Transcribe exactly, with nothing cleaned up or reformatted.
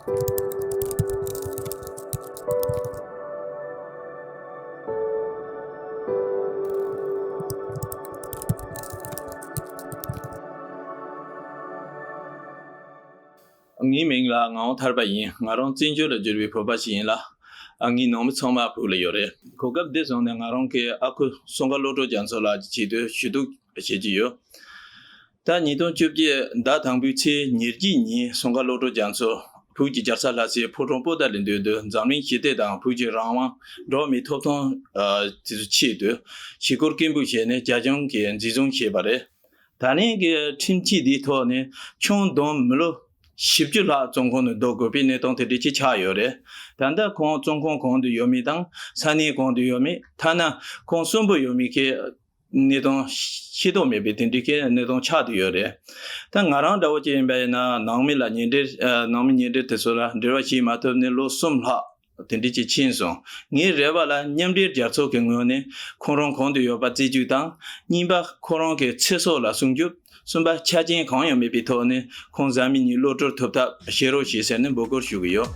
ངའི་མིང་ལ་ངག་དབང་ཐར་པ་ཡིན། ང་རང་བཙན་བྱོལ་ལ་བསྒྱུར་བའི་བོད་པ་ཞིག་ཡིན་ལ། ཨ། ངའི་ནང་མི་ཚང་མ་བོད་ལ་ཡོད་རེད། གོ་སྐབས་འདི་བཟུང་ནས་ང་རང་གི་ཨ་ཁུ་སྲུང་སྐར་བློ་གྲོས་རྒྱ་མཚོ་ལགས་ཀྱི་ཆེད་དུ་ཞུ་གཏུག་བྱེད་ཀྱི་ཡོད། ད་ཉིས་སྟོང་བཅོ་བརྒྱད་ཟླ་དང་པོའི་ཚེས་ཉེར་བརྒྱད་ཉིན་སྲུང་སྐར་བློ་གྲོས་རྒྱ་མཚོ་བོད་ཀྱི་རྒྱལ་ས་ལྷ་སའི་ཕོ་བྲང་པོ་ཏཱ་ལའི་མདུན་དུ་འཛམ་གླིང་ཞི་བདེ་དང་བོད་ཀྱི་རང་དབང་འགྲོ་བ་མིའི་ཐོབ་ཐང་། ཨ། དེ་ཚོའི་ཆེད་དུ་ཞི་རྒོལ་སྐད་འབོད་བྱས་ནས་རྒྱ་གཞུང་གིས་འཛིན་བཟུང་བྱས་པ་རེད། ད་ལན་གྱི་ཁྲིམས་ཆད་འདིའི་ཐོག་ནས་ཁྱོན་བསྡོམས་མི་ལོ་བཞི་བཅུ་ལྷག་བཙོན་ཁང་ནང་སྡོད་དགོས་པའི་གནས་སྟངས་དེ་འདྲ་ཅིག་ཆགས་ཡོད་རེད། ད་ལྟ་ཁོང་བཙོན་ཁང་གང་དུ་ཡོད་མེད་དང་ས་གནས་གང་དུ་ཡོད་མེད། ཐ་ན་ཁོང་གསོན་པོ་ཡོད་མེད་ཀྱི་གནས་སྟངས་ཤེས་རྟོགས་མེད་པའི་དེ་འདྲའི་གི་གནས་སྟངས་ཆགས་བསྡད་ཡོད་རེད། ད་ང་རང་འདྲ་བོ་ཅིག་ཡིན་པ་ཡིན་ན་ནང་མི་ལ་ཉེ་འབྲེལ། ཨ། ནང་མི་ཉེ་འབྲེལ་དེ་ཚོ་ལ་འབྲེལ་བ་བྱེད་མ་ཐུབ་ནས་ལོ་གསུམ་ལྷག་དེ་འདྲ་ཅིག་ཕྱིན་སོང་། ངའི་རེ་བ་ལ་མཉམ་འབྲེལ་རྒྱལ་ཚོགས་ཀྱི་ངོས་ནས་ཁོང་རང་གང་དུ་ཡོད་པ་རྩད་གཅོད་དང་། གཉིས་པ་ཁོང་རང་གི་ཚེ་སྲོག་ལ་སྲུང་སྐྱོབ། གསུམ་པ་ཆ་རྐྱེན་གང་ཡང་མེད་པའི་ཐོག་ནས་ཁོང་གཟའ་མིག་གཉིས་གློད་གྲོལ་ཐུབ་ཐབས་བྱེད་རོགས་ཞེས་ཟེར་ནས་འབོད་སྐུལ་ཞུ་གི་ཡོད།